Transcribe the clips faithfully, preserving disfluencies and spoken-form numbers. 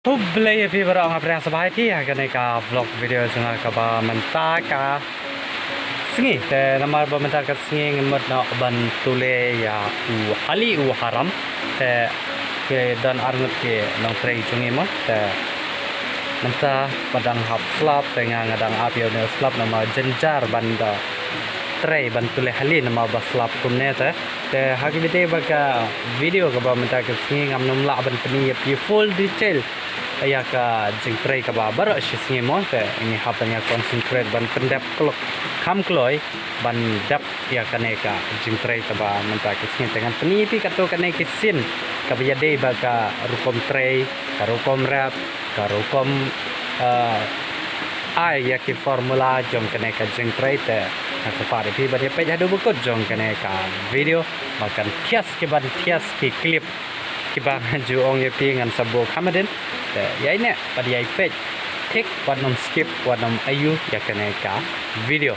Khublei ïa phi baroh, nga pdiang sngewbha ïa phi ha kane ka vlog video jong nga kaba mynta ka sngi. Te namar ba mynta ka sngi ngan mut noh ban pule ïa u hali u haram. Te ki don arngut ki nongtrei jong ngi mo. Te mynta ba dang hap slap te nga nga dang ap ïa une u slap namar jynjar ban da trei ban pule hali namar ba slap kumne te. Te ha kaba ïadei bad ka video kaba mynta ka sngi ngam nym lah ban pyni ïa phi full detail ïa ka jingtrei kaba baroh shi sngi mo, te ngi hap ban ïa concentrate ban pyndep klok kham kloi ban dep ïa kane ka jingtrei kaba mynta ka sngi. Te ngan pyni ïa phi katto katne ki sien kaba ïadei bad ka rukom trei, ka rukom rep, ka rukom, eh, ai ïa ki formula jong kane ka jingtrei. Te nga kyrpad ïa phi ban ïa peit haduh ba kut jong kane ka video ba kan thiah ki ban thiah ki clip kiba nga ju ong ïa phi ngan sa buh kham hadien. Te ïa ine bad ïa peit thik, wat nym skip, wat nym aiu ïa kane ka video.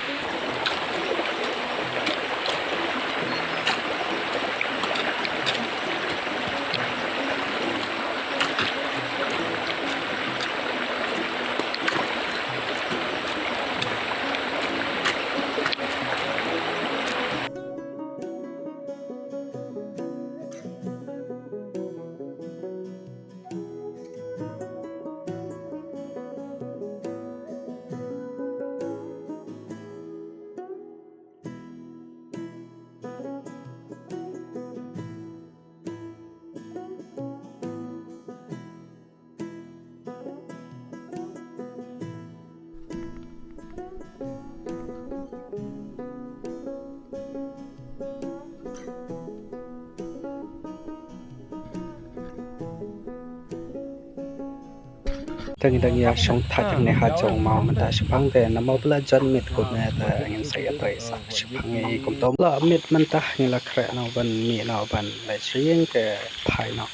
Te ngi dang ïa shong thait hangne ha jong maw mynta shaphang te namar ba la jan miet kumne te ngin sa ïatrei sah shaphang ïa i kumto. La miet mynta ngi la khreh noh ban mih noh ban leit sha ïing te phai noh.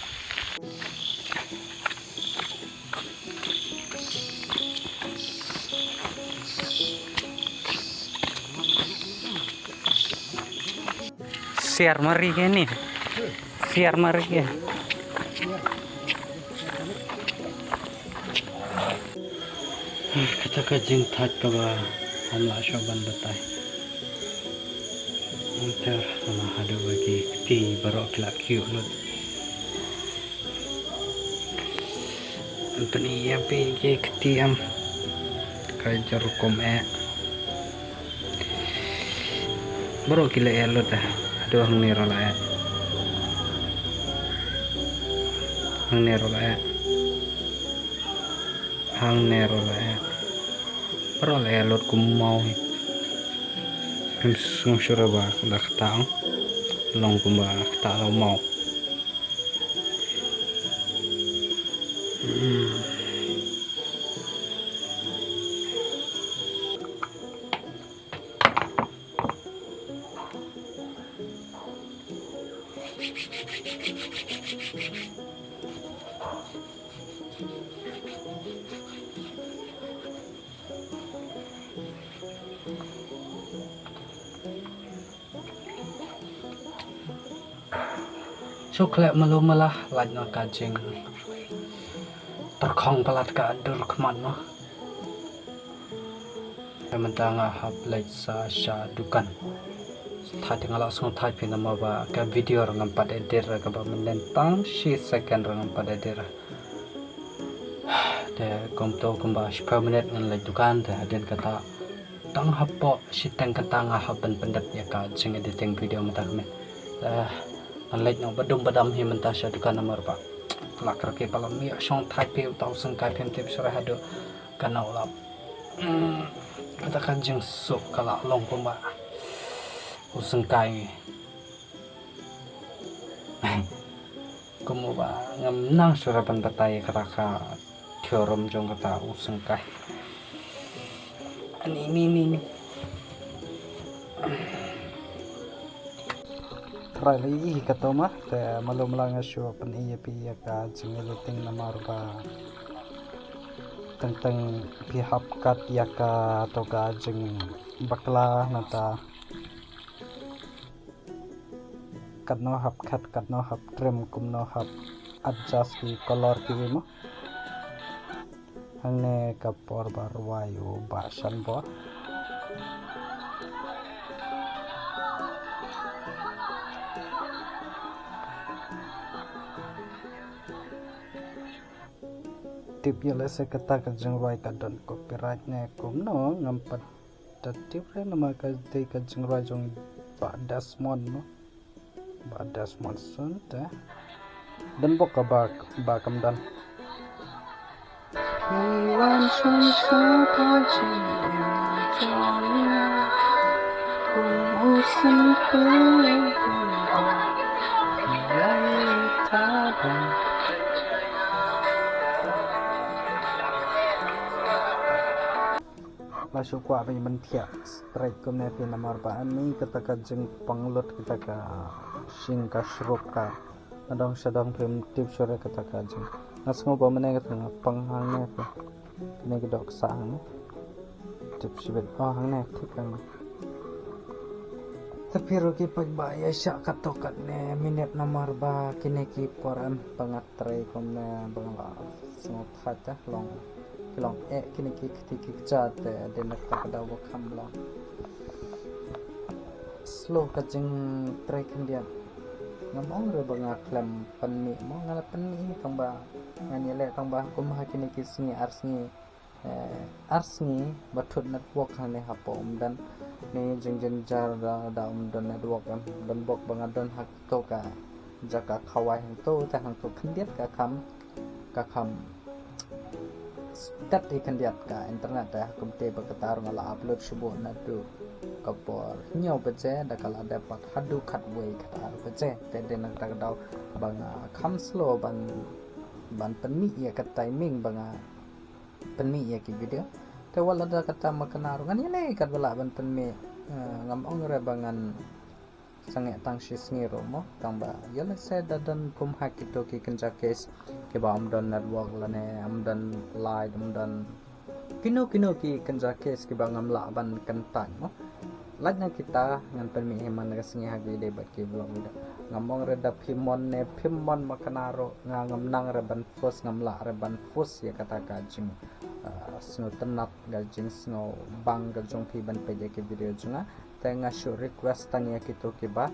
Siar mari ke ni. Siar mari ke. Kata ka jingthait kaba ngam lah shuh ban batai. Ynter, nga haduh ba ki kti baroh ki la kiew lut. Ynter, ïa phi ki kti em. Ka jor rukom eh. Baroh ki la eh lut ah. Haduh hangne ruh la eh. Hangne ruh la eh. Hangne ruh la eh. Baroh la eh lut kum maw hi. Ngam sngewsih ba da kata ong. Long kumba kata la maw. Hmm. Shu khleh malu mala, lait noh ka jingtyrkhong palat ka dur khmat noh. Te mynta nga hap leit sa sha dukan. Thait nga la sngewthait phi namar ba ka video ruh ngam pat edit, kaba mynnin tang shi second ruh ngam pat edit. Te kumto kumba shiphew minit ngan leit dukan, te hadien kata tang hapoh shiteng kata nga hap ban pyndep ïa ka jingediting video mynta ka miet. Te ngan leit noh badum badam hi mynta sha dukan namar ba la kyrkieh ba la mih shong thait phi uta u syngkai, phim tip shuh haduh kano la. Hmm, kata ka jingsuk ka la long kumba u syngkai. Kumba ngam nang shuh ban batai kata ka theorem jong kata u syngkai. Ani ni ni ni. Try lei hi kato ma, te malu mala nga shu pyni ïa phi ïa ka jingediting namar ba teng teng phi hap kat ïa kato ka jingbakla nata. Katno hap kat, katno hap trim, kumno hap adjust ki color kiwei mo. Hangne ka por ba rwai u Bah Shanbor. Tip ïa lehse kata ka jingrwai ka don copyright ne kumno, ngam pat da tip re, namar ka dei ka jingrwai jong Bah Desmond, no. Bah Desmond Sun te. Don bok ka ba, ba kam don. La shu kwah ba ban thiah straight kumne phi, namar ba ani kata ka jingpang lut kata ka shing ka shruk ka. Nga dang shu dang phim tip shuh re kata ka jing. Nga sngew ba mynne kata nga pang hangne phi. Kane ka dok sa hangne. Tip shibit. Oh, hangne, tip hangne. Te phi ruh ki paidbah, ïa shah katto katne minit namar ba kine ki por em ba nga trei kumne ba nga la sngewthuh te long, ki long eh kine ki kti ki kjat te dei na kata ka daw ba kham long slow ka jingtrei khyndiat. Ngam ong re ba nga khlem pynmih mo, nga la pynmih hi tang ba ngan ïaleh tang ba kum ha kine ki sngi ar sngi, eh, ar sngi ba thut network hangne hapoh um don. Ni jingjynjar da, da um don network em, don bok ba nga don ha kato ka jaka khawai hangto te hangto khyndiat ka kham, ka kham stet hi khyndiat ka internet te ha kumte ba kata ruh nga la upload shuh bok naduh ka por hynñiew baje da ka la dep pat haduh khatwei khatar baje te dei na kata ka daw ba nga kham slow ban, ban pynmih ïa ka timing ba nga pynmih ïa ki video. Te wat la da kata ma kane ruh ngan ïaleh katba lah ban pynmih, eh, ngam ong re ba ngan sangeh tang shi sngi ruh mo, tang ba ïa lehse da don kum ha kito ki kynja case kiba ym don network lane ym don light, ym don kino kino ki kynja case kiba ngam lah ban kyntait mo. Lait na kita ngan pynmih hi man ka sngi ha ki dei bad ki vlog video. Ngam ong re da phi mon ne phim mon ma kane ruh, nga ngam nang re ban force, ngam lah re ban force ïa kata ka jing, ah, sngewtynnat, ka jingsngewbang ka jong phi ban peit ïa ki video jong nga. Te nga shu request tang ïa kito kiba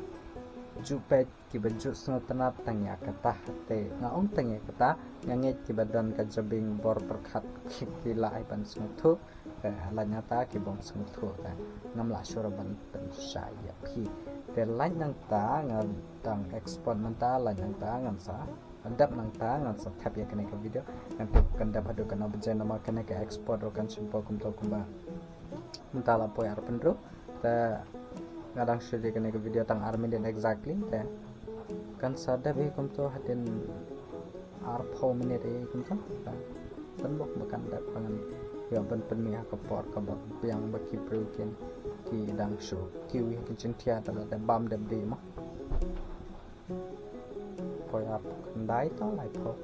ju peit, kiba ju sngewtynnat tang ïa kata. Te nga ong tang ïa kata, nga ngeit kiba don ka jabieng bor pyrkhat ki, ki lah hi ban sngewthuh. Te lait na kata ki bym sngewthuh te ngam lah shuh ruh ban pynshai ïa phi. Te lait na kata nga dang export mynta, lait na kata ngan sa dep, na kata ngan sa thep ïa kane ka video. Ngan tip kan dep haduh katno baje namar kane ka export ruh kan shim por kumto kumba mynta la poi arphew hynriew. Te nga dang shoot ïa kane ka video tang ar minit exactly te kan sa dep hi kumto hadien arphew minit hi kumto. Te tang bok ba kan dep ba ngan ïoh ban pynmih ha ka por kaba biang ba ki briew kin ki dang shu kiew ïa ki jingthiah te la dep bam dep dih mo. Poi arphew khyndai to laiphew.